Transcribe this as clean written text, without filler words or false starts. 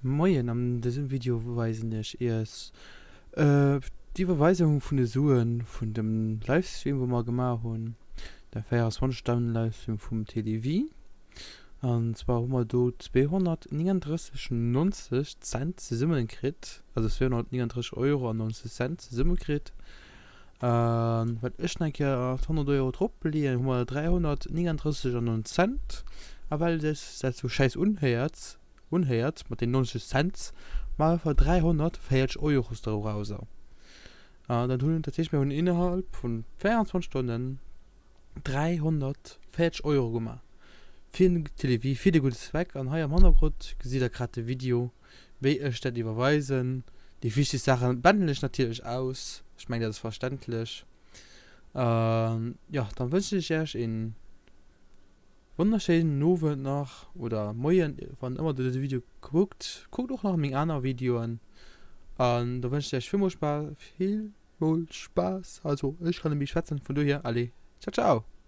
Moien, an dësem Video weisen ech iech d'Iwwerweisung vun de Suen vun dem Livestream wou mer gemaach hunn, de 24 Stonnen Livestream vum Télévie. An zwar hu mer do 239,90 Cent zesummen kritt, also 239 Euro an 90 Cent zesummen kritt. An well ech nach eng Kéier 100 Euro drop leeën, hu mer 339 an 9 Cent. A well sech dat sou schäiss unhéiert, unhéiert mat den 90 Cents, maache mer 340 Euros dorauser. An dat hunn, dat heescht mir hunn innerhalb vun 24 Stonnen 340 Euro gemaach fir den Télévie, fir de gudde Zweck. An hei am Hannergrond gesitt der grad de Video, wéi ech dat iwwerweisen. Déi wichteg Saache blenden ech natierlech aus, ech mengen dat ass verständlech. An jo, dann wënschen ech iech een Wonnerschéinen Owend nach oder Moien, wann ëmmer der dëse Video kuckt. Kuckt och nach meng aner Videoen an da wënschen ech iech villmools Spaass, villmools Spaass. Also ech kann net méi schwätzen, vun dohier allez, ciao ciao.